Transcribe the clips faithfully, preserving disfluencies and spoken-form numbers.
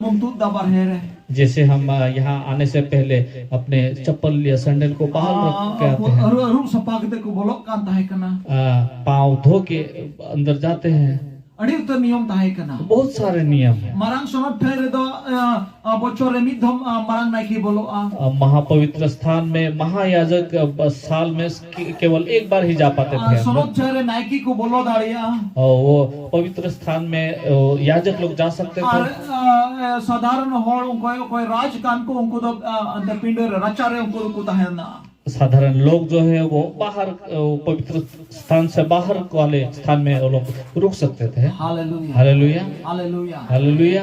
ᱵᱚᱱ ᱛᱩᱫ ᱫᱟ ᱵᱟᱨᱦᱮ ᱨᱮ᱾ जैसे हम अ, यहाँ आने से पहले अपने चप्पल या सैंडल को बाहर रख के आते हैं। ᱟᱹᱨᱩ ᱟᱹᱨᱩ ᱥᱟᱯᱷᱟ ᱠᱟᱛᱮ ᱠᱚ ᱵᱚᱞᱚᱜ ᱠᱟᱱ ᱛᱟᱦᱮᱸ ᱠᱟᱱᱟ᱾ अ, पाँव धो के अंदर जाते हैं। ᱟᱹᱰᱤ ᱩᱛᱟᱹᱨ ᱱᱤᱭᱚᱢ ᱛᱟᱦᱮᱸ ᱠᱟᱱᱟ᱾ बहुत सारे नियम है। ᱢᱟᱨᱟᱝ ᱥᱚᱱᱚᱛ ᱴᱷᱟᱹᱭ ᱨᱮᱫᱚ ᱟ, ᱟ, ᱵᱚᱪᱷᱚᱨ ᱨᱮ ᱢᱤᱫ ᱫᱷᱚᱢ ᱟ, ᱢᱟᱨᱟᱝ ᱱᱟᱭᱠᱮ ᱵᱚᱞᱚᱜᱼᱟ᱾ अ, महापवित्र स्थान में महायाजक अ, ब- साल में के- केवल एक बार ही जा पाते ᱟᱨ थे अंदर। ᱥᱚᱱᱚᱛ ᱴᱷᱟᱹᱭ ᱨᱮ ᱱᱟᱭᱠᱮ ᱠᱚ ᱵᱚᱞᱚ ᱫᱟᱲᱮᱭᱟᱜᱼᱟ᱾ और वो पवित्र स्थान में अ, याजक लोग जा सकते ᱟᱨ थे। ᱟ, ᱟ, ᱥᱟᱫᱷᱟᱨᱚᱱ ᱦᱚᱲ ᱚᱠᱚᱭ ᱚᱠᱚᱭ ᱨᱟᱡᱽ ᱠᱟᱱ ᱠᱚ ᱩᱱᱠᱩ ᱫᱚ ᱟ, ᱚᱱᱛᱮ ᱯᱤᱸᱰᱟᱹ ᱨᱮ ᱨᱟᱪᱟ ᱨᱮ ᱩᱱᱠᱩ ᱫᱚᱠᱚ ᱛᱟᱦᱮᱱᱟ᱾ साधारण लोग जो है वो बाहर अ, पवित्र स्थान से बाहर वाले स्थान में वो लोग रुक सकते थे। ᱦᱟᱞᱮᱞᱩᱭᱟ᱾ हालेलुया। ᱦᱟᱞᱮᱞᱩᱭᱟ᱾ हालेलुया।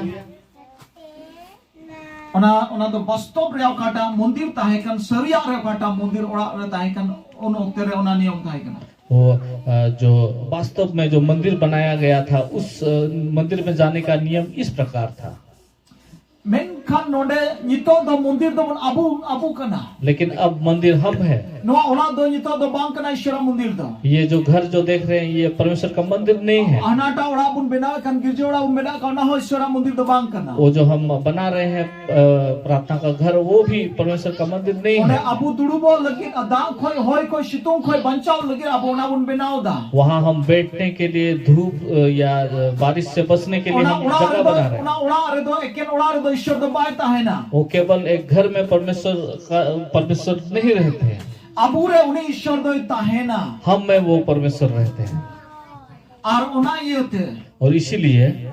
ᱚᱱᱟ ᱚᱱᱟ ᱫᱚ ᱵᱟᱥᱛᱚᱵ ᱨᱮ ᱚᱠᱟᱴᱟᱜ ᱢᱚᱱᱫᱤᱨ ᱛᱟᱦᱮᱸ ᱠᱟᱱ, ᱥᱟᱹᱨᱤᱭᱟᱜ ᱨᱮ ᱚᱠᱟᱴᱟᱜ ᱢᱚᱱᱫᱤᱨ ᱚᱲᱟᱜ ᱨᱮ ᱛᱟᱦᱮᱸ ᱠᱟᱱ, ᱩᱱ ᱚᱠᱛᱮ ᱨᱮ ᱚᱱᱟ ᱱᱤᱭᱚᱢ ᱛᱟᱦᱮᱸ ᱠᱟᱱᱟ᱾ वो अ, जो वास्तव में जो मंदिर बनाया गया था उस अ, मंदिर में जाने का नियम इस प्रकार था। ᱢᱮᱱᱠᱷᱟᱱ ᱱᱚᱰᱮ ᱱᱤᱛᱚᱜ ᱫᱚ ᱢᱚᱱᱫᱤᱨ ᱫᱚᱵᱚᱱ ᱟᱵᱚ ᱟᱵᱚ ᱠᱟᱱᱟ᱾ लेकिन अब मंदिर हम हैं। ᱱᱚᱣᱟ ᱚᱲᱟᱜ ᱫᱚ ᱱᱤᱛᱚᱜ ᱫᱚ ᱵᱟᱝ ᱠᱟᱱᱟ ᱤᱥᱚᱨᱟᱜ ᱢᱚᱱᱫᱤᱨ ᱫᱚ᱾ ये जो घर जो देख रहे हैं, ये परमेश्वर का मंदिर नहीं है। ᱦᱟᱱᱟᱴᱟᱜ ᱚᱲᱟᱜ ᱵᱚᱱ ᱵᱮᱱᱟᱣᱮᱫ ᱠᱟᱱ, ᱜᱤᱨᱡᱟᱹ ᱚᱲᱟᱜ ᱵᱚᱱ ᱵᱮᱱᱟᱣᱮᱫ ᱠᱟᱱ, ᱚᱱᱟ ᱦᱚᱸ ᱤᱥᱚᱨᱟᱜ ᱢᱚᱱᱫᱤᱨ ᱫᱚ ᱵᱟᱝ ᱠᱟᱱᱟ᱾ वो जो हम बना रहे हैं अ, प्रार्थना का घर, वो भी परमेश्वर का मंदिर नहीं ᱚᱸᱰᱮ है। ᱟᱵᱚ ᱫᱩᱲᱩᱵᱚᱜ ᱞᱟᱹᱜᱤᱫ ᱟᱨ ᱫᱟᱜ ᱠᱷᱚᱡ, ᱦᱚᱭ ᱠᱷᱚᱡ, ᱥᱤᱛᱩᱝ ᱠᱷᱚᱡ ᱵᱟᱧᱪᱟᱣ ᱞᱟᱹᱜᱤᱫ ᱟᱵᱚ ᱚᱱᱟ ᱵᱚᱱ ᱵᱮᱱᱟᱣ ᱮᱫᱟ᱾ वहाँ हम बैठने के लिए, धूप अ, या अ, बारिश से बचने के लिए ᱚᱱᱟ हम ᱚᱲᱟᱜ जगह ᱨᱮᱫᱚ, बना रहे हैं। ᱚᱱᱟ ᱚᱲᱟᱜ ᱨᱮᱫᱚ, ᱮᱠᱮᱱ ᱚᱲᱟᱜ ᱨᱮᱫᱚ ᱤᱥᱚᱨ ᱫᱚ ᱵᱟᱭ ᱛᱟᱦᱮᱱᱟ᱾ वो केवल एक घर में परमेश्वर का, परमेश्वर नहीं रहते हैं। ᱟᱵᱚᱨᱮ ᱩᱱᱤ ᱤᱥᱚᱨ ᱫᱚᱭ ᱛᱟᱦᱮᱱᱟ᱾ हम में वो परमेश्वर रहते हैं। ᱟᱨ ᱚᱱᱟ ᱤᱭᱟᱹᱛᱮ और इसीलिए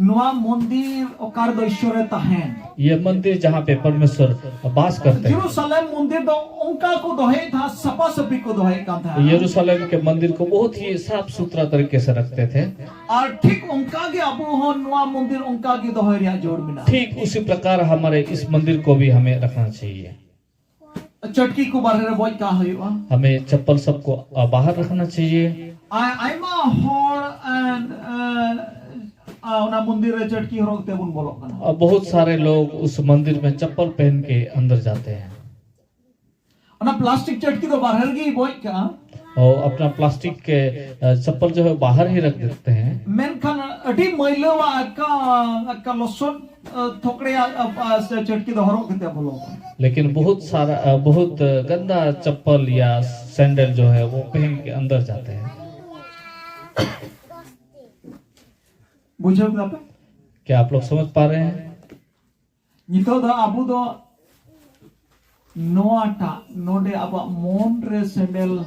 ᱱᱚᱣᱟ ᱢᱚᱱᱫᱤᱨ ᱚᱠᱟ ᱨᱮᱫᱚ ᱤᱥᱚᱨᱮ ᱛᱟᱦᱮᱱ, ये मंदिर जहाँ पे परमेश्वर बास करते हैं। ᱡᱮᱨᱩᱥᱟᱞᱮᱢ ᱢᱚᱱᱫᱤᱨ ᱫᱚ ᱚᱱᱠᱟ ᱠᱚ ᱫᱚᱦᱚᱭᱮᱫ ᱛᱟᱦᱮᱸᱫ, ᱥᱟᱯᱷᱟ ᱥᱟᱹᱯᱷᱤ ᱠᱚ ᱫᱚᱦᱚᱭᱮᱫ ᱠᱟᱱ ᱛᱟᱦᱮᱸᱫ᱾ यरूशलेम के मंदिर को बहुत ही साफ सुथरा तरीके से रखते थे। ᱟᱨ ᱴᱷᱤᱠ ᱚᱱᱠᱟ ᱜᱮ ᱟᱵᱚ ᱦᱚᱸ ᱱᱚᱣᱟ ᱢᱚᱱᱫᱤᱨ ᱚᱱᱠᱟ ᱜᱮ ᱫᱚᱦᱚᱭ ᱨᱮᱭᱟᱜ ᱡᱟᱹᱨᱩᱲ ᱢᱮᱱᱟᱜᱼᱟ᱾ ठीक उसी प्रकार हमारे इस मंदिर को भी हमें रखना चाहिए। ᱪᱟᱹᱴᱠᱤ ᱠᱚ ᱵᱟᱦᱨᱮ ᱨᱮ ᱵᱚᱡ ᱠᱟᱜ ᱦᱩᱭᱩᱜᱼᱟ᱾ हमें चप्पल सबको अ, बाहर रखना चाहिए। ᱟᱭ- ᱟᱭᱢᱟ ᱦᱚᱲ ᱮᱸ, ᱮᱸ, ᱟ, ᱚᱱᱟ ᱢᱚᱱᱫᱤᱨ ᱨᱮ ᱪᱟᱹᱴᱠᱤ ᱦᱚᱨᱚᱜ ᱛᱮᱵᱚᱱ ᱵᱚᱞᱚᱜ ᱠᱟᱱᱟ᱾ अ, बहुत सारे लोग उस मंदिर में चप्पल पहन के अंदर जाते हैं। ᱚᱱᱟ ᱯᱞᱟᱥᱴᱤᱠ ᱪᱟᱹᱴᱠᱤ ᱫᱚ ᱵᱟᱦᱨᱮ ᱨᱮᱜᱮ ᱵᱚᱡ ᱠᱟᱜᱼᱟ᱾ और अपना प्लास्टिक के अ, चप्पल जो है बाहर ही रख देते हैं। ᱢᱮᱱᱠᱷᱟᱱ ᱟᱹᱰᱤ ᱢᱟᱹᱭᱞᱟᱹᱣᱟᱜ ᱟᱠᱟ, ᱟᱠᱟ ᱞᱚᱥᱚᱫ, ᱟ, ᱛᱷᱚᱠᱲᱮᱭᱟᱜ, ᱟ, ᱟ, ᱥᱮ ᱪᱟᱹᱴᱠᱤ ᱫᱚ ᱦᱚᱨᱚᱜ ᱠᱟᱛᱮ ᱵᱚᱞᱚ ᱟᱠᱟᱱᱟ᱾ लेकिन बहुत सारा, अ, बहुत गंदा चप्पल या सैंडल जो है, वो पहन के अंदर जाते हैं। ᱵᱩᱡᱷᱟᱹᱣ ᱠᱮᱫᱟ ᱯᱮ? क्या आप लोग समझ पा रहे हैं? ᱱᱤᱛᱚᱜ ᱫᱚ ᱟᱵᱚ ᱫᱚ ᱱᱚᱣᱟᱴᱟᱜ ᱱᱚᱰᱮ ᱟᱵᱚᱣᱟᱜ ᱢᱚᱱ ᱨᱮ ᱥᱮᱸᱰᱮᱞ,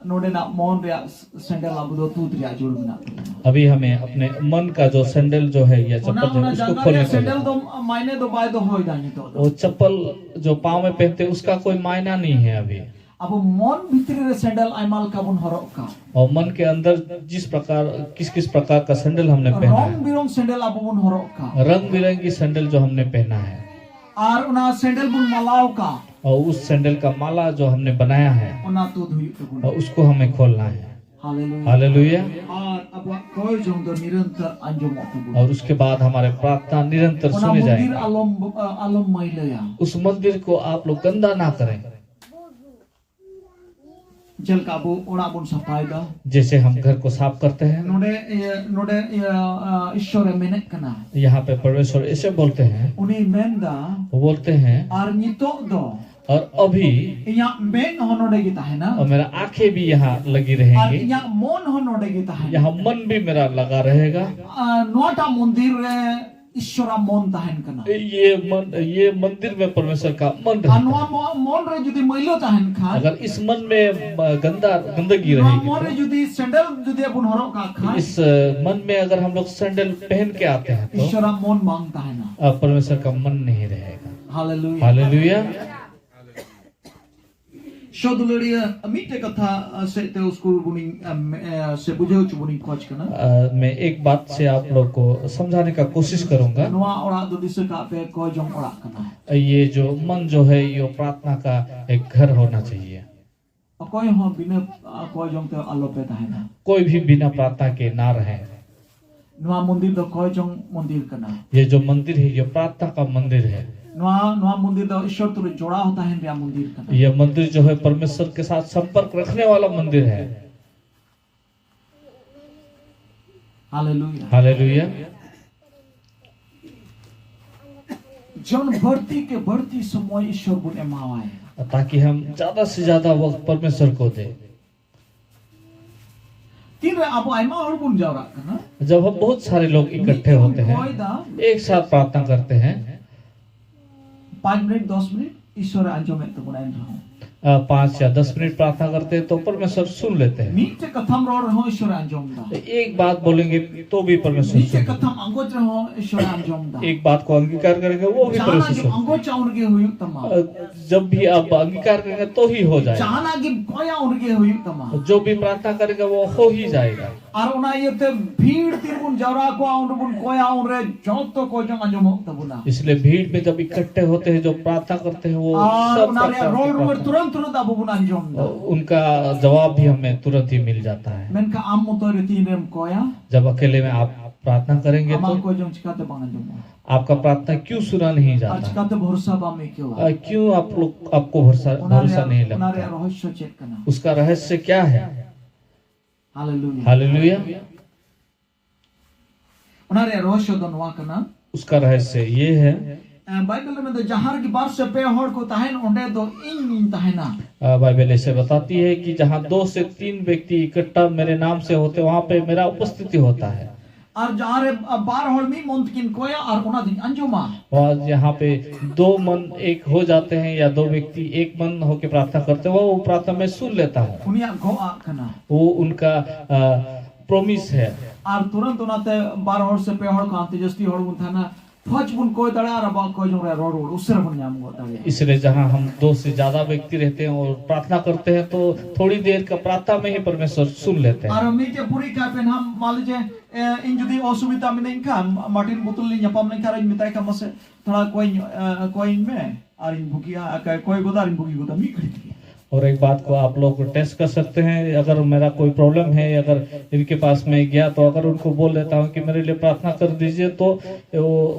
ᱱᱚᱰᱮᱱᱟᱜ ᱢᱚᱱ ᱨᱮᱭᱟᱜ ᱥᱮᱸᱰᱮᱞ ᱟᱵᱚ ᱫᱚ ᱛᱩᱫ ᱨᱮᱭᱟᱜ ᱡᱟᱹᱨᱩᱲ ᱢᱮᱱᱟᱜ ᱛᱟᱵᱚᱱᱟ᱾ अभी हमें अपने मन का जो सैंडल जो है या ᱚᱱᱟ, चप्पल जो है, ᱚᱱᱟ उसको ᱡᱟᱸᱜᱟ खोलने ᱨᱮᱭᱟᱜ का ᱥᱮᱸᱰᱮᱞ ᱫᱚ ᱡᱟᱹᱨᱩᱲ। मायने ᱫᱚ ᱵᱟᱭ ᱫᱚᱦᱚᱭᱮᱫᱟ ᱱᱤᱛᱚᱜ ᱫᱚ᱾ वो चप्पल जो पाँव में पहनते हैं, उसका कोई मायना नहीं है अभी। ᱟᱵᱚ ᱢᱚᱱ ᱵᱷᱤᱛᱨᱤ ᱨᱮ ᱥᱮᱸᱰᱮᱞ ᱟᱭᱢᱟ ᱞᱮᱠᱟ ᱵᱚᱱ ᱦᱚᱨᱚᱜ ᱠᱟᱜ᱾ और मन के अंदर जिस प्रकार, किस किस प्रकार का सैंडल हमने पहना है। ᱨᱚᱝ ᱵᱤᱨᱚᱝ ᱥᱮᱸᱰᱮᱞ ᱟᱵᱚ ᱵᱚᱱ ᱦᱚᱨᱚᱜ ᱠᱟᱜ᱾ रंग बिरंगी सैंडल जो हमने पहना है। ᱟᱨ ᱚᱱᱟ ᱥᱮᱸᱰᱮᱞ ᱵᱚᱱ ᱢᱟᱞᱟᱣ ᱠᱟᱜ᱾ और उस सैंडल का माला जो हमने बनाया है, ᱚᱱᱟ ᱛᱩᱫ ᱦᱩᱭᱩᱜ ᱛᱟᱵᱚᱱᱟ᱾ और उसको हमें खोलना है। ᱦᱟᱞᱮᱞᱩᱭᱟ᱾ हालेलुया। ᱟᱨ ᱟᱵᱚᱣᱟᱜ ᱠᱚᱭ ᱡᱚᱝ ᱫᱚ ᱱᱤᱨᱚᱱᱛᱚᱨ ᱟᱸᱡᱚᱢᱚᱜ ᱛᱟᱵᱚᱱᱟ᱾ और उसके बाद हमारे प्रार्थना निरंतर ᱚᱱᱟ सुने ᱢᱚᱱᱫᱤᱨ जाएंगे। ᱟᱞᱚᱢ, ᱟᱞᱚᱢ ᱢᱟᱹᱭᱞᱟᱹᱭᱟ᱾ उस मंदिर को आप लोग गंदा ना करें। ᱡᱮᱞᱮᱠᱟ ᱟᱵᱚ ᱚᱲᱟᱜ ᱵᱚᱱ ᱥᱟᱯᱷᱟᱭᱮᱫᱟ᱾ जैसे हम घर को साफ करते हैं। ᱱᱚᱰᱮ, ᱤᱭᱟᱹ, ᱱᱚᱰᱮ, ᱤᱭᱟᱹ, ᱟ, ᱤᱥᱥᱚᱨᱮ ᱢᱮᱱᱮᱫ ᱠᱟᱱᱟ᱾ यहाँ पे परमेश्वर ऐसे बोलते हैं। ᱩᱱᱤ ᱢᱮᱱᱫᱟ, वो बोलते हैं, ᱟᱨ ᱱᱤᱛᱚᱜ ᱫᱚ और अभी ᱤᱧᱟᱜ ᱢᱮᱫ ᱦᱚᱸ ᱱᱚᱰᱮ ᱜᱮ ᱛᱟᱦᱮᱱᱟ᱾ और मेरा आंखें भी यहाँ लगी ᱟᱨ रहेंगी। ᱤᱧᱟᱜ ᱢᱚᱱ ᱦᱚᱸ ᱱᱚᱰᱮ ᱜᱮ ᱛᱟᱦᱮᱱᱟ᱾ यहाँ मन भी मेरा लगा रहेगा। ᱟᱨ ᱱᱚᱣᱟᱴᱟᱜ ᱢᱚᱱᱫᱤᱨ ᱨᱮ ᱤᱥᱥᱚᱨᱟᱜ ᱢᱚᱱ ᱛᱟᱦᱮᱱ ᱠᱟᱱᱟ᱾ ये मन, ये मंदिर में परमेश्वर का मन ᱟᱨ रहता ᱱᱚᱣᱟ है। ᱢᱚ-, ᱢᱚᱱ ᱨᱮ ᱡᱩᱫᱤ ᱢᱟᱹᱭᱞᱟᱹ ᱛᱟᱦᱮᱱ ᱠᱷᱟᱱ, अगर इस मन में, अ, गंदा, गंदगी ᱱᱚᱣᱟ रहेगी ᱢᱚᱱ ᱨᱮ तो, ᱡᱩᱫᱤ ᱥᱮᱸᱰᱮᱞ ᱡᱩᱫᱤ ᱵᱚᱱ ᱦᱚᱨᱚᱜ ᱠᱟᱜ ᱠᱷᱟᱱ, इस, अ, मन में अगर हम लोग सैंडल पहन के आते हैं तो, ᱤᱥᱥᱚᱨᱟᱜ ᱢᱚᱱ ᱵᱟᱝ ᱛᱟᱦᱮᱱᱟ᱾ अ, परमेश्वर का मन नहीं रहेगा। ᱦᱟᱞᱮᱞᱩᱭᱟ᱾ हालेलुया। ᱥᱚ ᱫᱩᱞᱟᱹᱲᱤᱭᱟᱹ, ᱢᱤᱫᱴᱮᱡ ᱠᱟᱛᱷᱟ, ᱟ, ᱥᱮᱫ ᱛᱮ ᱩᱥᱠᱩᱨ ᱵᱚᱱᱤᱧ, ᱟ, ᱢᱮ-, ᱟ, ᱥᱮ ᱵᱩᱡᱷᱟᱹᱣ ᱦᱚᱪᱚ ᱵᱚᱱᱤᱧ ᱠᱷᱚᱡᱽ ᱠᱟᱱᱟ᱾ अ, मैं एक बात से आप लोग को समझाने का कोशिश करूंगा। ᱱᱚᱣᱟ ᱚᱲᱟᱜ ᱫᱚ ᱫᱤᱥᱟᱹ ᱠᱟᱜ ᱯᱮ, ᱠᱚᱭ ᱡᱚᱝ ᱚᱲᱟᱜ ᱠᱟᱱᱟ᱾ ये जो मन जो है, ये प्रार्थना का एक घर होना चाहिए। ᱚᱠᱚᱭ ᱦᱚᱸ ᱵᱤᱱᱟᱹ, ᱟ, ᱠᱚᱭ ᱡᱚᱝ ᱛᱮ ᱟᱞᱚ ᱯᱮ ᱛᱟᱦᱮᱱᱟ᱾ कोई भी बिना प्रार्थना के ना रहे। ᱱᱚᱣᱟ ᱢᱚᱱᱫᱤᱨ ᱫᱚ ᱠᱚᱭ ᱡᱚᱝ ᱢᱚᱱᱫᱤᱨ ᱠᱟᱱᱟ᱾ ये जो मंदिर है, ये प्रार्थना का मंदिर है। ᱱᱚᱣᱟ, ᱱᱚᱣᱟ ᱢᱚᱱᱫᱤᱨ ᱫᱚ ᱤᱥᱥᱚᱨ ᱛᱩᱞᱩᱡ ᱡᱚᱲᱟᱣ ᱛᱟᱦᱮᱱ ᱨᱮᱭᱟᱜ ᱢᱚᱱᱫᱤᱨ ᱠᱟᱱᱟ᱾ ये मंदिर जो है, परमेश्वर के साथ संपर्क रखने वाला मंदिर है। Hallelujah. हालेलुया। ᱡᱮᱱᱚ ᱵᱟᱹᱲᱛᱤ ᱠᱮ ᱵᱟᱹᱲᱛᱤ ᱥᱚᱢᱚᱭ ᱤᱥᱚᱨ ᱵᱚᱱ ᱮᱢᱟᱣᱟᱭ᱾ ताकि हम ज्यादा से ज्यादा वक्त परमेश्वर को दें। ᱛᱤᱱᱨᱮ ᱟᱵᱚ ᱟᱭᱢᱟ ᱦᱚᱲ ᱵᱚᱱ ᱡᱟᱣᱨᱟᱜ ᱠᱟᱱᱟ, जब हम बहुत सारे लोग इकट्ठे होते हैं, एक साथ प्रार्थना करते हैं, ᱯᱟᱸᱪ ᱢᱤᱱᱤᱴ ᱫᱚᱥ ᱢᱤᱱᱤᱴ ᱤᱥᱚᱨᱮ ᱟᱸᱡᱚᱢᱮᱫ ᱛᱟᱵᱚᱱᱟ ᱮᱱ ᱨᱮᱦᱚᱸ᱾ अ, पाँच या दस मिनट प्रार्थना करते हैं तो परमेश्वर सुन लेते हैं। ᱢᱤᱫᱴᱮᱡ ᱠᱟᱛᱷᱟᱢ ᱨᱚᱲ ᱨᱮᱦᱚᱸ ᱤᱥᱚᱨᱮ ᱟᱸᱡᱚᱢ ᱮᱫᱟ᱾ एक बात बोलेंगे तो भी परमेश्वर ᱢᱤᱫᱴᱮᱡ सुन लेते ᱠᱟᱛᱷᱟᱢ ᱟᱸᱜᱚᱪ ᱨᱮᱦᱚᱸ ᱤᱥᱚᱨᱮ ᱟᱸᱡᱚᱢ ᱮᱫᱟ᱾ हैं। एक बात को अंगीकार करेंगे वो भी ᱡᱟᱦᱟᱱᱟᱜ परमेश्वर ᱜᱮ सुन। ᱟᱸᱜᱚᱪᱟ ᱩᱱᱨᱮᱜᱮ ᱦᱩᱭᱩᱜ ᱛᱟᱢᱟ᱾ अ, जब भी आप अंगीकार करेंगे तो ही हो जाएगा। ᱡᱟᱦᱟᱱᱟᱜ ᱜᱮᱢ ᱠᱚᱭᱟ ᱩᱱᱨᱮᱜᱮ ᱦᱩᱭᱩᱜ ᱛᱟᱢᱟ᱾ जो भी प्रार्थना करेंगे वो हो ही जाएगा। ᱟᱨ ᱚᱱᱟ ᱤᱭᱟᱹᱛᱮ ᱵᱷᱤᱲ ᱛᱤᱨᱵᱚᱱ ᱡᱟᱣᱨᱟ ᱠᱚᱣᱟ, ᱚᱸᱰᱮ ᱵᱚᱱ ᱠᱚᱭᱟ, ᱩᱱᱨᱮ ᱡᱚᱛᱚ ᱠᱚᱭ ᱡᱚᱝ ᱟᱸᱡᱚᱢᱚᱜ ᱛᱟᱵᱚᱱᱟ᱾ इसलिए भीड़ में जब इकट्ठे होते हैं, जो प्रार्थना करते हैं, वो ᱟᱨ सब ᱚᱱᱟ ᱨᱮᱭᱟᱜ प्रार्थना ᱨᱚᱲ करते ᱨᱩᱣᱟᱹᱲ हैं। ᱛᱩᱨᱟᱹᱱ ᱛᱩᱨᱟᱹᱱ ᱟᱵᱚ ᱵᱚᱱ ᱟᱸᱡᱚᱢ ᱮᱫᱟ᱾ उनका जवाब भी हमें तुरंत ही मिल जाता है। ᱢᱮᱱᱠᱷᱟᱱ ᱟᱢ ᱢᱚᱛᱚ ᱨᱮ ᱛᱤᱱᱨᱮᱢ ᱠᱚᱭᱟ, जब अकेले में आप प्रार्थना करेंगे ᱟᱢᱟᱜ तो ᱠᱚᱭ ᱡᱚᱝ ᱪᱤᱠᱟᱛᱮ ᱵᱟᱝ ᱟᱸᱡᱚᱢᱚᱜᱼᱟ? आपका प्रार्थना क्यों सुना नहीं ᱟᱨ जाता? ᱪᱤᱠᱟᱛᱮ ᱵᱷᱚᱨᱥᱟ ᱵᱟᱢ ᱟᱹᱭᱠᱟᱹᱣᱟ? अ, क्यों आप लोग, आपको भरोसा ᱚᱱᱟ भरोसा नहीं ᱨᱮᱭᱟᱜ ᱚᱱᱟ लगता? ᱨᱮᱭᱟᱜ ᱨᱚᱦᱚᱥᱭᱚ ᱪᱮᱫ ᱠᱟᱱᱟ? उसका रहस्य क्या है? ᱦᱟᱞᱮᱞᱩᱭᱟ᱾ हालेलुया। ᱚᱱᱟ ᱨᱮᱭᱟᱜ ᱨᱚᱦᱚᱥᱭᱚ ᱫᱚ ᱱᱚᱣᱟ ᱠᱟᱱᱟ᱾ उसका रहस्य ये है। ᱮ, ᱵᱟᱭᱵᱮᱞ ᱨᱮ ᱢᱮᱱᱫᱟ, ᱡᱟᱦᱟᱸ ᱨᱮᱜᱮ ᱵᱟᱨ ᱥᱮ ᱯᱮ ᱦᱚᱲ ᱠᱚ ᱛᱟᱦᱮᱱ, ᱚᱸᱰᱮ ᱫᱚ ᱤᱧ ᱤᱧ ᱛᱟᱦᱮᱱᱟ᱾ अ, बाइबल ऐसे बताती है कि जहाँ दो से तीन व्यक्ति इकट्ठा मेरे नाम से होते, वहाँ पे मेरा उपस्थिति होता है। ᱟᱨ ᱡᱟᱦᱟᱸ ᱨᱮ ᱟ, ᱵᱟᱨ ᱦᱚᱲ ᱢᱤᱫ ᱢᱚᱱ ᱛᱮᱠᱤᱱ ᱠᱚᱭᱟ ᱟᱨ ᱚᱱᱟ ᱫᱚᱧ ᱟᱸᱡᱚᱢᱟ᱾ और यहाँ पे दो मन एक हो जाते हैं या दो व्यक्ति एक मन होकर प्रार्थना करते हैं, वो प्रार्थना मैं सुन लेता हूँ। ᱩᱱᱤᱭᱟᱜ ᱜᱚᱜ ᱟᱜ ᱠᱟᱱᱟ᱾ वो उनका प्रॉमिस है। ᱟᱨ ᱛᱩᱨᱟᱹᱱᱛ ᱚᱱᱟᱛᱮ ᱵᱟᱨ ᱦᱚᱲ ᱥᱮ ᱯᱮ ᱦᱚᱲ ᱠᱚ ᱦᱟᱱᱛᱮ ᱡᱟᱹᱥᱛᱤ ᱦᱚᱲ ᱵᱚᱱ ᱛᱟᱦᱮᱱᱟ, ᱯᱷᱚᱡᱽ ᱵᱚᱱ ᱠᱚᱭ ᱫᱟᱲᱮᱭᱟᱜᱼᱟ ᱟᱨ ᱟᱵᱚᱣᱟᱜ ᱠᱚᱭ ᱡᱚᱝ ᱨᱮᱭᱟᱜ ᱨᱚᱲ ᱨᱩᱣᱟᱹᱲ ᱩᱥᱟᱹᱨᱟ ᱵᱚᱱ ᱧᱟᱢ ᱜᱚᱫ ᱫᱟᱲᱮᱭᱟᱜᱼᱟ᱾ इसलिए जहाँ हम दो से ज्यादा व्यक्ति रहते हैं और प्रार्थना करते हैं तो थोड़ी देर का प्रार्थना में ही परमेश्वर सुन लेते हैं। ᱟᱨ ᱢᱤᱫᱴᱮᱡ ᱯᱚᱨᱤᱠᱠᱷᱟ ᱯᱮ ᱱᱟᱦᱟᱜ, ᱢᱟᱱ ᱞᱤᱡᱤᱭᱮ, ᱮ, ᱤᱧ ᱡᱩᱫᱤ ᱚᱥᱩᱵᱤᱫᱷᱟ ᱢᱤᱱᱟᱹᱧ ᱠᱷᱟᱱ, ᱢᱟᱨᱴᱤᱱ ᱵᱩᱛᱩᱞ ᱞᱤᱧ ᱧᱟᱯᱟᱢ ᱞᱮᱱᱠᱷᱟᱱ ᱤᱧ ᱢᱮᱛᱟᱭ ᱠᱷᱟᱱ, ᱢᱟᱥᱮ ᱛᱷᱚᱲᱟ ᱠᱚᱭ ᱧᱚᱜ, ᱮ, ᱠᱚᱭᱤᱧ ᱢᱮ ᱟᱨᱤᱧ ᱵᱩᱜᱤᱜᱼᱟ, ᱟᱨ ᱠᱚᱭ ᱜᱚᱫᱟ ᱟᱨᱤᱧ ᱵᱩᱜᱤ ᱜᱚᱫᱟ ᱢᱤᱫ ᱜᱷᱟᱹᱲᱤᱡ ᱛᱮᱜᱮ᱾ और एक बात को आप लोग टेस्ट कर सकते हैं, अगर मेरा कोई प्रॉब्लम है, अगर इनके पास मैं गया तो अगर उनको बोल देता हूँ कि मेरे लिए प्रार्थना कर दीजिए, तो वो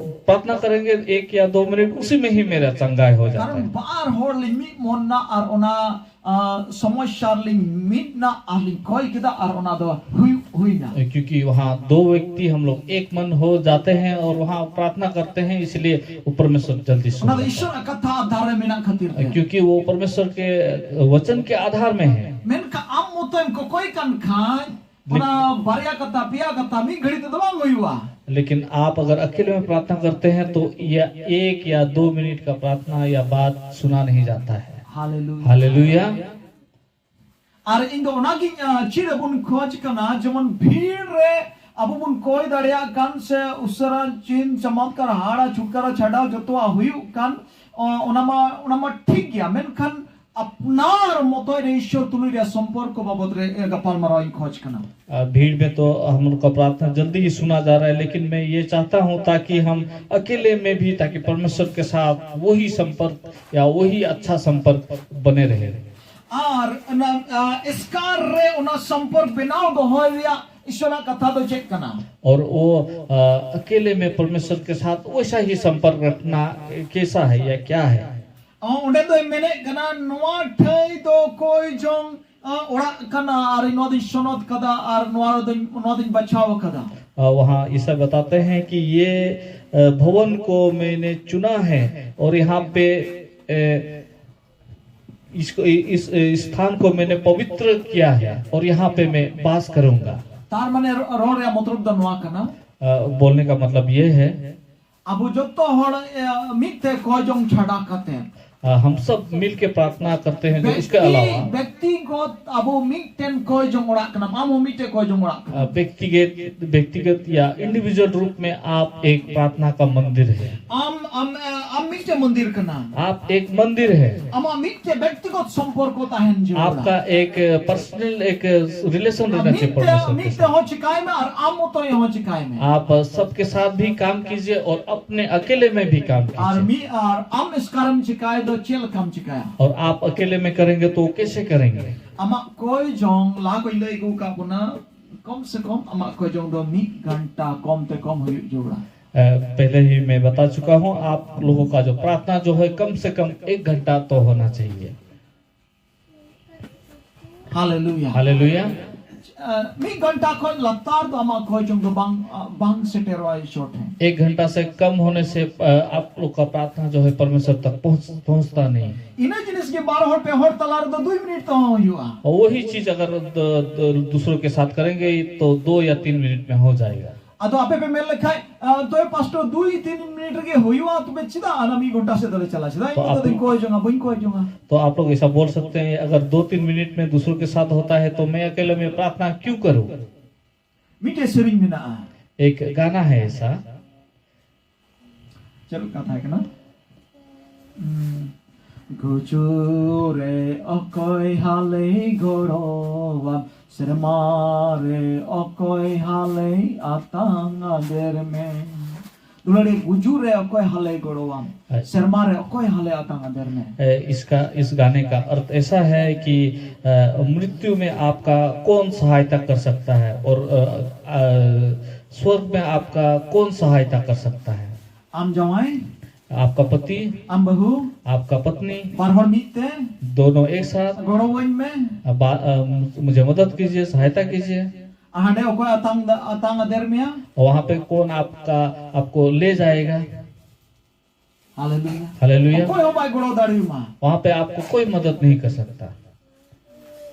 प्रार्थना करेंगे, एक या दो मिनट, उसी में ही मेरा चंगाई हो जाता ᱠᱟᱨᱚᱱ है। ᱵᱟᱨ ᱦᱚᱲ ᱞᱤᱧ ᱢᱤᱫ ᱢᱚᱱ ᱱᱟ ᱟᱨ ᱚᱱᱟ, ᱟ, ᱥᱚᱢᱚᱥᱥᱟ ᱨᱮᱞᱤᱧ ᱢᱤᱫ ᱱᱟ ᱟᱨ ᱞᱤᱧ ᱠᱚᱭ ᱠᱮᱫᱟ ᱟᱨ ᱚᱱᱟ ᱫᱚ ᱦᱩᱭᱩᱜ ᱦᱩᱭᱱᱟ᱾ क्योंकि वहाँ दो व्यक्ति हम लोग एक मन हो जाते हैं और वहाँ प्रार्थना करते हैं, इसलिए वो परमेश्वर जल्दी ᱚᱱᱟ ᱫᱚ सुन ᱤᱥᱚᱨᱟᱜ ᱠᱟᱛᱷᱟ ᱟᱫᱷᱟᱨ ᱨᱮ ᱢᱮᱱᱟᱜ ᱠᱷᱟᱹᱛᱤᱨ ᱛᱮ᱾ क्योंकि वो परमेश्वर के वचन के आधार में है। ᱢᱮᱱᱠᱷᱟᱱ ᱟᱢ ᱢᱚᱛᱚᱡ ᱮᱢ ᱠᱚᱠᱚᱭ ᱠᱟᱱ ᱠᱷᱟᱱ ᱚᱱᱟ ᱵᱟᱨᱭᱟ ᱠᱟᱛᱷᱟ ᱯᱮᱭᱟ ᱠᱟᱛᱷᱟ ᱢᱤᱫ ᱜᱷᱟᱹᱲᱤ ᱛᱮᱫᱚ ᱵᱟᱝ ᱦᱩᱭᱩᱜᱼᱟ᱾ लेकिन आप अगर अकेले में प्रार्थना करते हैं तो यह एक या दो मिनट का प्रार्थना या बात सुना नहीं जाता है। Hallelujah. हालेलुया। ᱟᱨ ᱤᱧ ᱫᱚ ᱚᱱᱟᱜᱤᱧ ᱟᱸ, ᱪᱮᱫ ᱟᱵᱚᱱ ᱠᱷᱚᱡᱽ ᱠᱟᱱᱟ, ᱡᱮᱢᱚᱱ ᱵᱷᱤᱲ ᱨᱮ ᱟᱵᱚ ᱵᱚᱱ ᱠᱚᱭ ᱫᱟᱲᱮᱭᱟᱜ ᱠᱟᱱ ᱥᱮ ᱩᱥᱟᱹᱨᱟ ᱪᱤᱱ ᱪᱚᱢᱚᱛᱠᱟᱨ ᱦᱟᱲᱟ ᱪᱷᱩᱴᱠᱟᱨᱟ ᱪᱷᱟᱰᱟᱣ ᱡᱚᱛᱚᱣᱟᱜ ᱦᱩᱭᱩᱜ ᱠᱟᱱ, ᱚ, ᱚᱱᱟ ᱢᱟ ᱚᱱᱟ ᱢᱟ ᱴᱷᱤᱠ ᱜᱮᱭᱟ, ᱢᱮᱱᱠᱷᱟᱱ ᱟᱯᱱᱟᱨ ᱢᱚᱛᱚᱡ ᱨᱮ ᱤᱥᱚᱨ ᱛᱩᱞᱩᱡ ᱨᱮᱭᱟᱜ ᱥᱚᱢᱯᱚᱨᱠᱚ ᱵᱟᱵᱚᱫ ᱨᱮ ᱮ, ᱜᱟᱯᱟᱞᱢᱟᱨᱟᱣ ᱤᱧ ᱠᱷᱚᱡᱽ ᱠᱟᱱᱟ᱾ आ, भीड़ में तो हम लोग का प्रार्थना जल्दी ही सुना जा रहा है, लेकिन मैं ये चाहता हूँ ताकि हम अकेले में भी, ताकि परमेश्वर के साथ वही संपर्क या वही अच्छा संपर्क बने रहे। ᱟᱨ ᱚᱱᱟ ᱟ, ᱮᱥᱠᱟᱨ ᱨᱮ ᱚᱱᱟ ᱥᱚᱢᱯᱚᱨᱠ ᱵᱮᱱᱟᱣ ᱫᱚᱦᱚᱭ ᱨᱮᱭᱟᱜ ᱤᱥᱚᱨᱟᱜ ᱠᱟᱛᱷᱟ ᱫᱚ ᱪᱮᱫ ᱠᱟᱱᱟ? और वो आ, अकेले में परमेश्वर के साथ वैसा ही संपर्क रखना कैसा है या क्या है? ᱚ, ᱚᱸᱰᱮ ᱫᱚᱭ ᱢᱮᱱᱮᱫ ᱠᱟᱱᱟ, ᱱᱚᱣᱟ ᱴᱷᱟᱹᱭ ᱫᱚ ᱠᱚᱭ ᱡᱚᱝ ᱟ, ᱚᱲᱟᱜ ᱠᱟᱱᱟ ᱟᱨ ᱱᱚᱣᱟ ᱫᱚᱧ ᱥᱚᱱᱚᱛ ᱠᱟᱫᱟ ᱟᱨ ᱱᱚᱣᱟ ᱫᱚᱧ ᱱᱚᱣᱟ ᱫᱚᱧ ᱵᱟᱪᱷᱟᱣ ᱟᱠᱟᱫᱟ᱾ आ, वहाँ ईसा बताते हैं कि ये आ, भवन को मैंने चुना है और यहाँ पे ए, इसको इस स्थान को मैंने पवित्र किया है और यहाँ पे मैं बास करूंगा। ᱛᱟᱨ ᱢᱟᱱᱮ ᱨᱚ- ᱨᱚᱲ ᱨᱮᱭᱟᱜ ᱢᱚᱛᱞᱚᱵ ᱫᱚ ᱱᱚᱣᱟ ᱠᱟᱱᱟ, आ, बोलने का मतलब ये है, ᱟᱵᱚ ᱡᱚᱛᱚ ᱦᱚᱲ ᱮ, ᱢᱤᱫ ᱛᱮ ᱠᱚᱭ ᱡᱚᱝ ᱪᱷᱟᱰᱟ ᱠᱟᱛᱮ आ, हम सब मिल के प्रार्थना करते हैं जो इसके अलावा ᱵᱮᱠᱛᱤᱜᱚᱛ ᱟᱵᱚ ᱢᱤᱫᱴᱮᱱ ᱠᱚᱭ ᱡᱚᱝ ᱚᱲᱟᱜ ᱠᱟᱱᱟ, ᱟᱢ ᱦᱚᱸ ᱢᱤᱫᱴᱮᱱ ᱠᱚᱭ ᱡᱚᱝ ᱚᱲᱟᱜ ᱠᱟᱱᱟ᱾ आ, व्यक्तिगत व्यक्तिगत या इंडिविजुअल रूप में आप एक प्रार्थना का मंदिर है। ᱟᱢ ᱟᱢ ᱟ, ᱟᱢ ᱢᱤᱫᱴᱮᱱ ᱢᱚᱱᱫᱤᱨ ᱠᱟᱱᱟ᱾ आप एक मंदिर है। ᱟᱢᱟᱜ ᱢᱤᱫᱴᱮᱱ ᱵᱮᱠᱛᱤᱜᱚᱛ ᱥᱚᱢᱯᱚᱨᱠᱚ ᱛᱟᱦᱮᱱ ᱡᱟᱹᱨᱩᱲᱟ᱾ आपका एक पर्सनल एक रिलेशन रहना चाहिए ᱢᱤᱫᱴᱮᱱ ᱢᱤᱫᱴᱮᱱ ᱢᱤᱫᱴᱮᱱ ᱦᱚᱸ ᱪᱤᱠᱟᱭ ᱢᱮ ᱟᱨ ᱟᱢ ᱢᱚᱛᱚᱡ ᱦᱚᱸ ᱪᱤᱠᱟᱭ ᱢᱮ᱾ आप सबके साथ भी काम कीजिए और अपने अकेले में भी काम ᱟᱨ कीजिए। ᱢᱤᱫ ᱟᱨ ᱟᱢ ᱮᱥᱠᱟᱨᱮᱢ ᱪᱤᱠᱟᱭ ᱫᱚ ᱪᱮᱫ ᱞᱮᱠᱟᱢ ᱪᱤᱠᱟᱭᱟ? और आप अकेले में करेंगे तो कैसे करेंगे? ᱟᱢᱟᱜ ᱠᱚᱭ ᱡᱚᱝ ᱞᱟᱦᱟ ᱠᱷᱚᱡ ᱞᱟᱹᱭ ᱟᱹᱜᱩ ᱟᱠᱟᱫ ᱵᱚᱱᱟ, ᱠᱚᱢ ᱥᱮ ᱠᱚᱢ ᱟᱢᱟᱜ ᱠᱚᱭ ᱡᱚᱝ ᱫᱚ ᱢᱤᱫ ᱜᱷᱚᱱᱴᱟ ᱠᱚᱢ ᱛᱮ ᱠᱚᱢ ᱦᱩᱭᱩᱜ ᱡᱟᱹᱨᱩᱲᱟ᱾ अ, पहले ही मैं बता चुका हूँ, आप लोगों का जो प्रार्थना जो है कम से कम एक घंटा तो होना चाहिए। Hallelujah. हालेलुया। ᱢᱤᱫ ᱜᱷᱚᱱᱴᱟ ᱠᱷᱚᱱ ᱞᱟᱛᱟᱨ ᱫᱚ ᱟᱢᱟᱜ ᱠᱚᱭ ᱡᱚᱝ ᱫᱚ ᱵᱟᱝ, ᱵᱟᱝ ᱥᱮᱴᱮᱨᱚᱜᱼᱟ ᱤᱥᱚᱨ ᱴᱷᱮᱱ᱾ एक घंटा से कम होने से, अ, आप लोग का प्रार्थना जो है परमेश्वर तक पहुंच, पहुंचता नहीं। ᱤᱱᱟᱹ ᱡᱤᱱᱤᱥ ᱜᱮ ᱵᱟᱨ ᱦᱚᱲ ᱯᱮ ᱦᱚᱲ ᱛᱟᱞᱟ ᱨᱮᱫᱚ ᱫᱩᱭ ᱢᱤᱱᱤᱴ ᱛᱮᱦᱚᱸ ᱦᱩᱭᱩᱜᱼᱟ᱾ और वही चीज अगर द, द, दूसरों के साथ करेंगे तो दो या तीन मिनट में हो जाएगा। ᱟᱫᱚ ᱟᱯᱮ ᱯᱮ ᱢᱮᱱ ᱞᱮᱠᱷᱟᱡ, ᱟ, ᱛᱚᱵᱮ ᱯᱟᱥᱴᱚᱨ ᱫᱩᱭ ᱛᱤᱱ ᱢᱤᱱᱤᱴ ᱨᱮᱜᱮ ᱦᱩᱭᱩᱜᱼᱟ, ᱛᱚᱵᱮ ᱪᱮᱫᱟᱜ ᱚᱱᱟ ᱢᱤᱫ ᱜᱷᱚᱱᱴᱟ ᱥᱮᱫ ᱫᱚᱞᱮ ᱪᱟᱞᱟᱜᱼᱟ? ᱪᱮᱫᱟᱜ ᱛᱚ ᱤᱧ ᱫᱚ ᱟᱯᱮ ᱫᱚᱧ ᱠᱚᱭ ᱡᱚᱝᱟ, ᱵᱟᱹᱧ ᱠᱚᱭ ᱡᱚᱝᱟ? तो आप लोग ऐसा बोल सकते हैं, अगर दो तीन मिनट में दूसरों के साथ होता है तो मैं अकेले में प्रार्थना क्यों करूं? ᱢᱤᱫᱴᱮᱡ ᱥᱮᱨᱮᱧ ᱢᱮᱱᱟᱜᱼᱟ᱾ एक गाना है ऐसा। ᱪᱮᱫ ᱞᱮᱠᱟ ᱛᱟᱦᱮᱸ ᱠᱟᱱᱟ? ᱦᱩᱸ᱾ ᱜᱩᱡᱩᱜ ᱨᱮ ᱚᱠᱚᱭ ᱦᱟᱞᱮ ᱜᱚᱲᱚᱣᱟᱢ, ᱥᱮᱨᱢᱟ ᱨᱮ ᱚᱠᱚᱭ ᱦᱟᱞᱮ ᱟᱛᱟᱝ ᱟᱫᱮᱨ ᱢᱮ᱾ ᱫᱩᱞᱟᱹᱲᱤ, ᱜᱩᱡᱩᱜ ᱨᱮ ᱚᱠᱚᱭ ᱦᱟᱞᱮ ᱜᱚᱲᱚᱣᱟᱢ, ᱟᱪᱪᱷᱟ᱾ ᱥᱮᱨᱢᱟ ᱨᱮ ᱚᱠᱚᱭ ᱦᱟᱞᱮ ᱟᱛᱟᱝ ᱟᱫᱮᱨ ᱢᱮ᱾ ए, इसका, इस गाने का अर्थ ऐसा है कि, अ, मृत्यु में आपका कौन सहायता कर सकता है और, अ, अ, स्वर्ग में आपका कौन सहायता कर सकता है? ᱟᱢ ᱡᱟᱶᱟᱭ, आपका पति, ᱟᱢ ᱵᱟᱹᱦᱩ, आपका पत्नी, ᱵᱟᱨ ᱦᱚᱲ ᱢᱤᱫ ᱛᱮ, दोनों एक साथ, ᱜᱚᱲᱚᱣᱟᱹᱧ ᱢᱮ᱾ अ, बा-, अ, मुझे मदद कीजिए, सहायता कीजिए। ᱟᱨ ᱦᱟᱸᱰᱮ ᱚᱠᱚᱭ ᱟᱛᱟᱝ ᱫᱟ-, ᱟᱛᱟᱝ ᱟᱫᱮᱨ ᱢᱮᱭᱟ? और वहाँ पे कौन आपका, आपको ले जाएगा? ᱦᱟᱞᱮᱞᱩᱭᱟ᱾ ᱦᱟᱞᱮᱞᱩᱭᱟ᱾ ᱚᱠᱚᱭ ᱦᱚᱸ ᱵᱟᱭ ᱜᱚᱲᱚ ᱫᱟᱲᱮᱭᱟᱢᱟ᱾ वहाँ पे आपको कोई मदद नहीं कर सकता।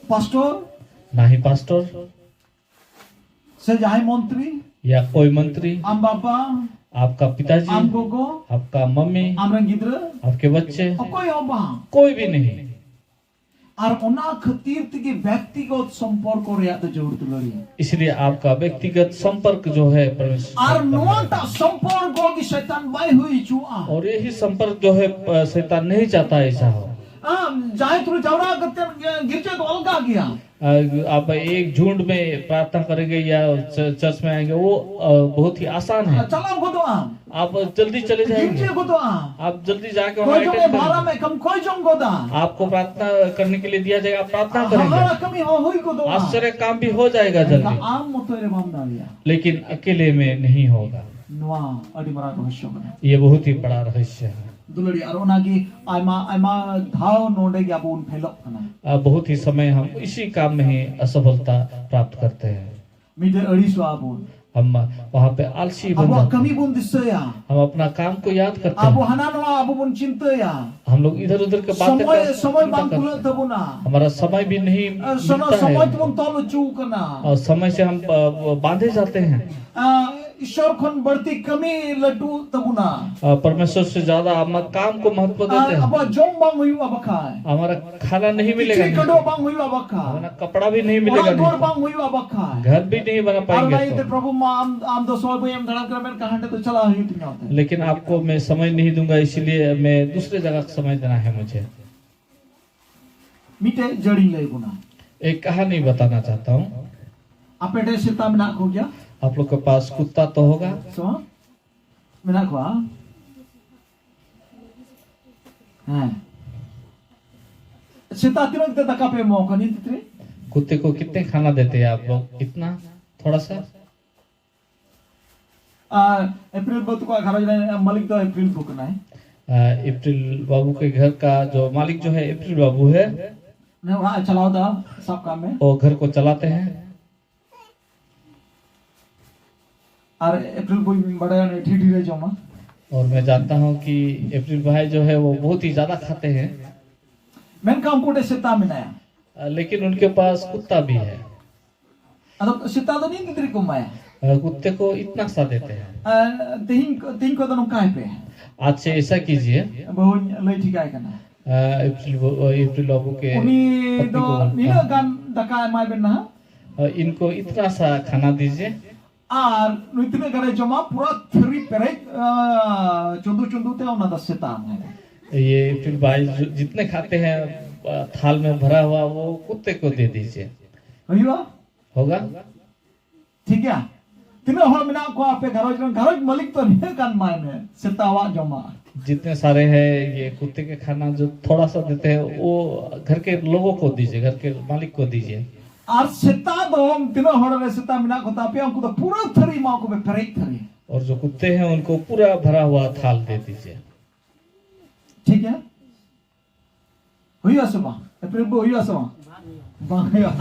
ᱯᱟᱥᱴᱚᱨ, ना ही पास्टर, ᱥᱮ ᱡᱟᱦᱟᱸᱭ ᱢᱚᱱᱛᱨᱤ, या कोई मंत्री, ᱟᱢ ᱵᱟᱵᱟ, आपका पिताजी, ᱟᱢ ᱜᱚᱜᱚ, आपका मम्मी, ᱟᱢᱨᱮᱱ ᱜᱤᱫᱽᱨᱟᱹ, आपके बच्चे, ᱚᱠᱚᱭ ᱦᱚᱸ ᱵᱟᱝ᱾ कोई भी नहीं। ᱟᱨ ᱚᱱᱟ ᱠᱷᱟᱹᱛᱤᱨ ᱛᱮᱜᱮ ᱵᱮᱠᱛᱤᱜᱚᱛ ᱥᱚᱢᱯᱚᱨᱠᱚ ᱨᱮᱭᱟᱜ ᱫᱚ ᱡᱟᱹᱨᱩᱲ ᱫᱩᱞᱟᱹᱲᱤᱭᱟᱹ᱾ इसलिए आपका व्यक्तिगत संपर्क जो है परमेश्वर से ᱟᱨ करना ᱱᱚᱣᱟᱴᱟᱜ ᱡᱟᱹᱨᱩᱲ। ᱥᱚᱢᱯᱚᱨᱠᱚ ᱜᱮ ᱥᱮᱛᱟᱱ ᱵᱟᱭ ᱦᱩᱭ ᱦᱚᱪᱚᱣᱟᱜᱼᱟ᱾ और यही संपर्क जो है, अ, शैतान नहीं चाहता ऐसा हो। ᱟᱢ ᱡᱟᱦᱟᱸᱭ ᱛᱩᱞᱩᱡ ᱡᱟᱣᱨᱟ ᱠᱟᱛᱮ ᱜᱤᱨᱡᱟᱹ ᱫᱚ ᱟᱞᱜᱟ ᱜᱮᱭᱟ᱾ अ, आप एक झुंड में प्रार्थना करेंगे या च-, चर्च में आएंगे, वो, अ, बहुत ही आसान है। ᱪᱟᱞᱟᱣ ᱜᱚᱫᱚᱜ ᱟᱢ᱾ आप जल्दी चले जाएंगे। ᱜᱤᱨᱡᱟᱹ ᱜᱚᱫᱚᱜ ᱟᱢ᱾ आप जल्दी जाके वहाँ ᱠᱚᱭ ᱡᱚᱝ ᱮ ᱟᱴᱮᱱᱰ ᱠᱚᱨᱮ ᱵᱷᱟᱲᱟ ᱢᱮ ᱠᱟᱢ ᱠᱚᱭ ᱡᱚᱝ ᱜᱚᱫᱟ᱾ आपको प्रार्थना करने के लिए दिया जाएगा, आप प्रार्थना ᱠᱚᱨᱮ ᱦᱟᱦᱟᱲᱟ ᱠᱟᱹᱢᱤ ᱦᱚᱸ ᱦᱩᱭ ᱜᱚᱫᱚᱜᱼᱟ᱾ आश्चर्य काम भी हो जाएगा ᱮᱱᱠᱷᱟᱱ ᱡᱟᱞᱫᱤ। ᱟᱢ ᱢᱚᱛᱚᱭ ᱨᱮ ᱵᱟᱢ ᱫᱟᱲᱮᱭᱟᱜᱼᱟ᱾ लेकिन अकेले में नहीं होगा। ᱱᱚᱣᱟ ᱟᱹᱰᱤ ᱢᱟᱨᱟᱝ ᱨᱚᱦᱚᱥᱭᱚ ᱠᱟᱱᱟ᱾ ये बहुत ही बड़ा रहस्य है। ᱫᱩᱞᱟᱹᱲᱤᱭᱟᱹ, ᱟᱨ ᱚᱱᱟᱜᱮ ᱟᱭᱢᱟ ᱟᱭᱢᱟ ᱫᱷᱟᱣ ᱱᱚᱰᱮ ᱜᱮ ᱟᱵᱚ ᱵᱚᱱ ᱯᱷᱮᱞᱚᱜ ᱠᱟᱱᱟ᱾ आ, बहुत ही समय हम इसी काम में ही असफलता प्राप्त करते हैं। ᱢᱤᱫᱴᱮᱡ ᱟᱹᱲᱤᱥᱚᱜᱼᱟ ᱵᱚᱱ᱾ हम वहाँ पे आलसी बन ᱟᱵᱚᱣᱟᱜ जाते ᱠᱟᱹᱢᱤ हैं। ᱵᱚᱱ ᱫᱤᱥᱟᱹᱭᱟ᱾ हम अपना काम को याᱫ करते ᱟᱵᱚ हैं। ᱦᱟᱱᱟ ᱱᱚᱣᱟ ᱟᱵᱚ ᱵᱚᱱ ᱪᱤᱱᱛᱟᱹᱭᱟ᱾ हम लोग इधर उधर के बातें ᱥᱚᱢᱚᱭ का ᱥᱚᱢᱚᱭ चिंता ᱵᱟᱝ करते ᱠᱩᱞᱟᱹᱜ हैं। ᱛᱟᱵᱚᱱᱟ᱾ हमारा समय भी नहीं ᱟᱨ ᱥᱚᱢᱚᱭ मिलता ᱥᱚᱢᱚᱭ है। ᱛᱮᱵᱚᱱ ᱛᱚᱞ ᱦᱚᱪᱚ ᱠᱟᱱᱟ᱾ और समय से हम ब- ब- बांधे जाते हैं। ᱟᱨ ᱤᱥᱚᱨ ᱠᱷᱚᱱ ᱵᱟᱹᱲᱛᱤ ᱠᱟᱹᱢᱤ ᱞᱟᱹᱴᱩ ᱛᱟᱵᱚᱱᱟ᱾ और परमेश्वर से ज्यादा हम काम को महत्व ᱟᱨ देते हैं। ᱟᱵᱚᱣᱟᱜ ᱡᱚᱢ ᱵᱟᱝ ᱦᱩᱭᱩᱜᱼᱟ ᱵᱟᱠᱷᱟᱡ᱾ हमारा खाना नहीं मिलेगा ᱠᱤᱪᱨᱤᱡ नहीं ᱠᱷᱟᱹᱰᱩᱣᱟᱹᱜ तो। ᱵᱟᱝ ᱦᱩᱭᱩᱜᱼᱟ ᱵᱟᱠᱷᱟᱡ᱾ हमारा कपड़ा भी नहीं मिलेगा ᱚᱲᱟᱜ ᱫᱩᱣᱟᱹᱨ नहीं ᱵᱟᱝ तो। ᱦᱩᱭᱩᱜᱼᱟ ᱵᱟᱠᱷᱟᱡ᱾ घर भी नहीं बना ᱟᱨ पाएंगे ᱚᱱᱟ ᱤᱭᱟᱹᱛᱮ तो। ᱯᱨᱚᱵᱷᱩ ᱢᱟ ᱟᱢ ᱟᱢ ᱫᱚ ᱥᱚᱢᱚᱭ ᱵᱟᱹᱧ ᱮᱢ ᱫᱟᱲᱮᱭᱟᱜ ᱠᱟᱱᱟ, ᱢᱮᱱᱠᱷᱟᱱ ᱦᱟᱸᱰᱮ ᱫᱚ ᱪᱟᱞᱟᱜ ᱦᱩᱭᱩᱜ ᱛᱤᱧᱟ ᱚᱱᱛᱮ᱾ लेकिन आपको मैं समय नहीं दूंगा, इसीलिए मैं दूसरे जगह समय देना है मुझे। ᱢᱤᱫᱴᱮᱡ ᱡᱟᱹᱲᱤᱧ ᱞᱟᱹᱭ ᱵᱚᱱᱟ᱾ एक कहानी बताना चाहता हूँ। ᱟᱯᱮ ᱴᱷᱮᱱ ᱥᱮᱛᱟ ᱢᱮᱱᱟᱜ ᱠᱚᱜᱮᱭᱟ? आप लोग के पास कुत्ता तो होगा। ᱥᱮ ᱵᱟᱝ? ᱢᱮᱱᱟᱜ ᱠᱚᱣᱟ? ᱦᱮᱸ᱾ ᱥᱮᱛᱟ ᱛᱤᱱᱟᱹᱜ ᱠᱟᱛᱮ ᱫᱟᱠᱟ ᱯᱮ ᱮᱢᱟ ᱠᱚᱣᱟ ᱱᱤᱛ ᱨᱮ? कुत्ते को कितने खाना देते हैं आप लोग? इतना, थोड़ा सा। ᱟᱨ ᱮᱯᱨᱤᱞ ᱵᱟᱹᱵᱩ ᱛᱟᱠᱚᱣᱟᱜ ᱜᱷᱟᱨᱚᱸᱡᱽ ᱨᱮᱱ ᱢᱟᱹᱞᱤᱠ ᱫᱚ ᱮᱯᱨᱤᱞ ᱵᱟᱹᱵᱩ ᱠᱟᱱᱟᱭ᱾ आ, अप्रैल बाबू के घर का जो मालिक जो है अप्रैल बाबू है। ᱩᱱᱤ ᱚᱲᱟᱜ ᱮ ᱪᱟᱞᱟᱣ ᱮᱫᱟ, ᱥᱟᱵ ᱠᱟᱜ ᱢᱮ᱾ वो घर को चलाते हैं। ᱟᱨ ᱮᱯᱨᱤᱞ ᱵᱟᱹᱵᱩᱧ ᱵᱟᱲᱟᱭᱟ ᱩᱱᱤ ᱰᱷᱮᱨ ᱰᱷᱮᱨ ᱮ ᱡᱚᱢᱟ᱾ और मैं जानता हूँ कि अप्रैल भाई जो है वो बहुत ही ज्यादा खाते हैं। ᱢᱮᱱᱠᱷᱟᱱ ᱩᱱᱠᱩ ᱴᱷᱮᱱ ᱥᱮᱛᱟ ᱢᱮᱱᱟᱭᱟ᱾ आ, लेकिन उनके पास कुत्ता भी है। ᱟᱫᱚ ᱥᱮᱛᱟ ᱫᱚ ᱱᱤᱭᱟᱹ ᱜᱤᱫᱽᱨᱟᱹ ᱠᱚ ᱮᱢᱟᱭᱟ᱾ आ, कुत्ते को इतना सा देते हैं। ᱟᱨ ᱛᱮᱦᱤᱧ ᱛᱮᱦᱤᱧ ᱠᱷᱚᱱ ᱫᱚ ᱱᱚᱝᱠᱟ ᱦᱮᱯᱮ᱾ आज से ऐसा कीजिए। ᱵᱟᱹᱦᱩᱧ ᱞᱟᱹᱭ ᱴᱷᱤᱠᱟᱭ ᱠᱟᱱᱟ᱾ आ, अप्रैल वो- अप्रैल बाबू के ᱩᱱᱤ पत्नी ᱫᱚ को बोलता ᱱᱤᱱᱟᱹᱜ हूँ। ᱜᱟᱱ ᱫᱟᱠᱟ ᱮᱢᱟᱭ ᱵᱮᱱ ᱱᱟᱦᱟᱜ᱾ आ, इनको इतना सा खाना दीजिए। ᱟᱨ ᱱᱩᱭ ᱛᱤᱱᱟᱹᱜ ᱜᱟᱱᱮ ᱡᱚᱢᱟ, ᱯᱩᱨᱟᱹ ᱛᱷᱟᱹᱨᱤ ᱯᱮᱨᱮᱡ, ᱟᱸ, ᱪᱩᱸᱫᱩ ᱪᱩᱸᱫᱩ ᱛᱮ ᱚᱱᱟ ᱫᱚ ᱥᱮᱛᱟ ᱮᱢᱟᱭ᱾ ये अप्रैल भाई जो- जितने खाते हैं, आ, थाल में भरा हुआ, वो कुत्ते को दे दीजिए। ᱦᱩᱭᱩᱜᱼᱟ? होगा? ᱴᱷᱤᱠ ᱜᱮᱭᱟ? ᱛᱤᱱᱟᱹᱜ ᱦᱚᱲ ᱢᱮᱱᱟᱜ ᱠᱚᱣᱟ ᱟᱯᱮ ᱜᱷᱟᱨᱚᱸᱡᱽ ᱨᱮᱱ? ᱜᱷᱟᱨᱚᱸᱡᱽ ᱢᱟᱹᱞᱤᱠ ᱫᱚ ᱱᱤᱱᱟᱹᱜ ᱜᱟᱱ ᱮᱢᱟᱭ ᱢᱮ, ᱥᱮᱛᱟᱣᱟᱜ ᱡᱚᱢᱟᱜ᱾ जितने सारे हैं, ये कुत्ते के खाना जो थोड़ा सा देते हैं, वो घर के लोगों को दीजिए, घर के मालिक को दीजिए। ᱟᱨ ᱥᱮᱛᱟ ᱫᱚ ᱛᱤᱱᱟᱹᱜ ᱦᱚᱲ ᱨᱮ ᱥᱮᱛᱟ ᱢᱮᱱᱟᱜ ᱠᱚ ᱛᱟᱯᱮᱭᱟ, ᱩᱱᱠᱩ ᱫᱚ ᱯᱩᱨᱟᱹ ᱛᱷᱟᱹᱨᱤ ᱮᱢᱟ ᱠᱚ ᱯᱮ, ᱯᱮᱨᱮᱡ ᱛᱷᱟᱹᱨᱤ᱾ और जो कुत्ते हैं, उनको पूरा भरा हुआ थाल दे दीजिए। ᱴᱷᱤᱠ ᱜᱮᱭᱟ? ᱦᱩᱭᱩᱜᱼᱟ ᱥᱮ ᱵᱟᱝ? ᱮᱯᱨᱤᱞ ᱵᱚ ᱦᱩᱭᱩᱜᱼᱟ ᱥᱮ ᱵᱟᱝ? ᱵᱟᱝ ᱦᱩᱭᱩᱜᱼᱟ᱾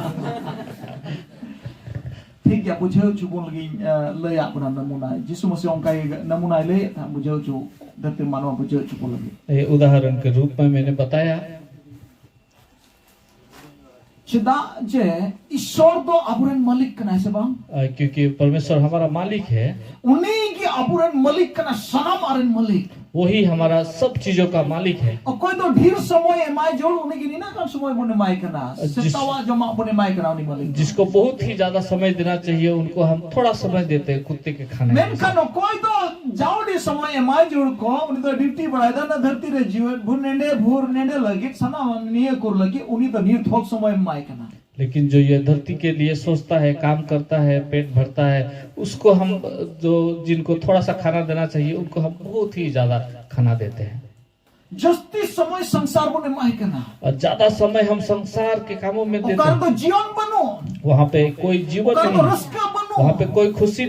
ᱴᱷᱤᱠ ᱜᱮᱭᱟ, ᱵᱩᱡᱷᱟᱹᱣ ᱦᱚᱪᱚ ᱵᱚᱱ ᱞᱟᱹᱜᱤᱫ ᱤᱧ, ᱮ, ᱞᱟᱹᱭᱟᱫ ᱵᱚᱱᱟ ᱱᱟᱢᱩᱱᱟ᱾ ᱡᱤᱥᱩ ᱢᱟᱥᱤ ᱚᱱᱠᱟ ᱜᱮ ᱱᱟᱢᱩᱱᱟᱭ ᱞᱟᱹᱭᱮᱫ ᱛᱟᱦᱮᱸᱫ, ᱵᱩᱡᱷᱟᱹᱣ ᱦᱚᱪᱚ, ᱫᱷᱟᱹᱨᱛᱤ ᱢᱟᱱᱣᱟ ᱵᱩᱡᱷᱟᱹᱣ ᱦᱚᱪᱚ ᱠᱚ ᱞᱟᱹᱜᱤᱫ᱾ ये उदाहरण के रूप में मैंने बताया। ᱪᱮᱫᱟᱜ ᱡᱮ ᱤᱥᱚᱨ ᱫᱚ ᱟᱵᱚᱨᱮᱱ ᱢᱟᱹᱞᱤᱠ ᱠᱟᱱᱟᱭ ᱥᱮ ᱵᱟᱝ? अ, क्योंकि परमेश्वर हमारा मालिक है। ᱩᱱᱤ ᱜᱮ ᱟᱵᱚᱨᱮᱱ ᱢᱟᱹᱞᱤᱠ ᱠᱟᱱᱟ, ᱥᱟᱱᱟᱢ ᱟᱨᱮᱱ ᱢᱟᱹᱞᱤᱠ᱾ वही हमारा सब चीजों का मालिक है। ᱚᱠᱚᱭ ᱫᱚ ᱰᱷᱮᱨ ᱥᱚᱢᱚᱭ ᱮᱢᱟᱭ ᱡᱟᱹᱨᱩᱲ, ᱩᱱᱤ ᱜᱮ ᱱᱤᱱᱟᱹᱜ ᱜᱟᱱ ᱥᱚᱢᱚᱭ ᱵᱚᱱ ᱮᱢᱟᱭ ᱠᱟᱱᱟ᱾ ᱡᱤᱥ- ᱥᱮᱛᱟᱣᱟᱜ ᱡᱚᱢᱟᱜ ᱵᱚᱱ ᱮᱢᱟᱭ ᱠᱟᱱᱟ ᱩᱱᱤ ᱢᱟᱹᱞᱤᱠ᱾ जिसको बहुत ही ज्यादा समय देना चाहिए, उनको हम थोड़ा समय देते हैं कुत्ते के खाने में। ᱢᱮᱱᱠᱷᱟᱱ ᱚᱠᱚᱭ ᱫᱚ ᱡᱟᱣᱰᱤ ᱥᱚᱢᱚᱭ ᱮᱢᱟᱭ ᱡᱟᱹᱨᱩᱲ ᱠᱚ, ᱩᱱᱤ ᱫᱚ ᱰᱤᱭᱩᱴᱤ ᱵᱟᱲᱟᱭᱮᱫᱟ, ᱚᱱᱟ ᱫᱷᱟᱹᱨᱛᱤ ᱨᱮ ᱡᱤᱣᱮᱫ ᱵᱷᱳᱨ ᱱᱮᱰᱮ ᱵᱷᱳᱨ ᱱᱮᱰᱮ ᱞᱟᱹᱜᱤᱫ, ᱥᱟᱱᱟᱢ ᱱᱤᱭᱟᱹ ᱠᱚ ᱞᱟᱹᱜᱤᱫ ᱩᱱᱤ ᱫᱚ ᱱᱤᱨᱛᱷᱚᱠ ᱥᱚᱢᱚᱭ ᱮᱢᱟᱭ ᱠᱟᱱᱟ᱾ लेकिन जो ये धरती के लिए सोचता है, काम करता है, पेट भरता है, उसको हम, जो, जिनको थोड़ा सा खाना देना चाहिए, उनको हम बहुत ही ज्यादा खाना देते हैं। ᱡᱟᱹᱥᱛᱤ ᱥᱚᱢᱚᱭ ᱥᱚᱝᱥᱟᱨ ᱵᱚᱱ ᱮᱢᱟᱭ ᱠᱟᱱᱟ᱾ और ज्यादा समय हम संसार के कामों में देते ᱚᱠᱟ हैं। ᱨᱮᱫᱚ ᱡᱤᱭᱚᱱ ᱵᱟᱹᱱᱩᱜ, वहाँ पे कोई जीवन ᱚᱠᱟ ᱨᱮᱫᱚ नहीं, ᱨᱟᱹᱥᱠᱟᱹ ᱵᱟᱹᱱᱩᱜ, वहाँ पे कोई खुशी